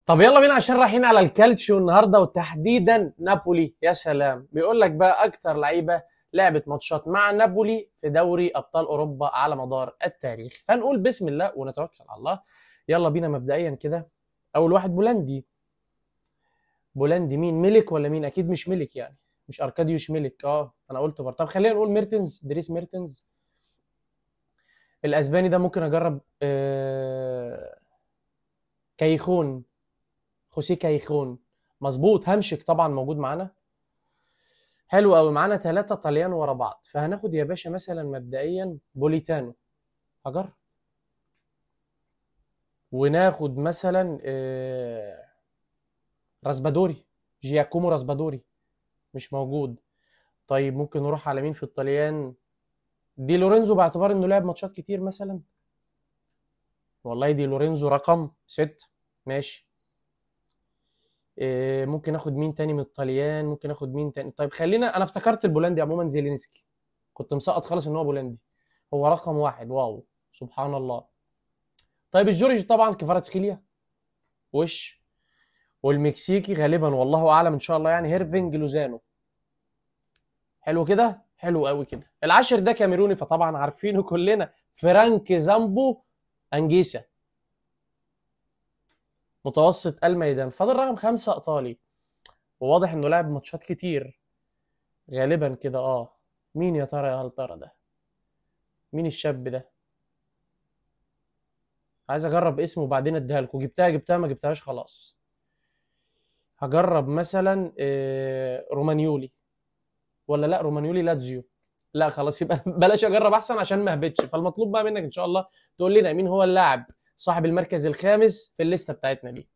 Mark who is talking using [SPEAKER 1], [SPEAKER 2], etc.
[SPEAKER 1] طب يلا بينا عشان رايحين على الكالتشيو النهارده، وتحديدا نابولي. يا سلام، بيقول لك بقى اكتر لعيبة لعبت ماتشات مع نابولي في دوري ابطال اوروبا على مدار التاريخ. فنقول بسم الله ونتوكل على الله. يلا بينا مبدئيا كده، اول واحد بولندي. بولندي مين؟ ميلك ولا مين؟ اكيد مش ميلك يعني، مش اركاديوش ميلك. انا قلت برضه. طب خلينا نقول ميرتنز، دريس ميرتنز. الاسباني ده ممكن اجرب. كايخون، خوسيه كايخون، مظبوط. همشك طبعا موجود معانا، حلو قوي. معانا 3 طليان ورا بعض، فهناخد يا باشا مثلا مبدئيا بوليتانو، هجرب. وناخد مثلا راسبادوري، جياكومو راسبادوري مش موجود. طيب ممكن نروح على مين في الطليان؟ دي لورينزو، باعتبار انه لعب ماتشات كتير مثلا. والله دي لورينزو رقم 6، ماشي. ممكن اخد مين تاني من الطليان؟ ممكن اخد مين تاني؟ طيب خلينا، انا افتكرت البولندي عموما، زيلينسكي، كنت مسقط خالص ان هو بولندي، هو رقم 1. wow سبحان الله. طيب الجورجي طبعا كفاراتسخيليا وش، والمكسيكي غالبا والله اعلم ان شاء الله يعني هيرفينج لوزانو. حلو كده، حلو قوي كده. العاشر ده كاميروني، فطبعا عارفينه كلنا، فرانك زامبو انجيسا، متوسط الميدان. فاضل رقم 5 ايطالي، وواضح انه لعب ماتشات كتير غالبا كده. مين يا ترى يا هل ترى ده؟ مين الشاب ده؟ عايز اجرب اسمه وبعدين اديها لكم. جبتها جبتها، ما جبتهاش خلاص. هجرب مثلا، رومانيولي، ولا لا رومانيولي لاتزيو، لا خلاص يبقى بلاش اجرب احسن عشان ما اهبطش. فالمطلوب بقى منك ان شاء الله تقول لنا مين هو اللاعب صاحب المركز الخامس في الليستة بتاعتنا دي.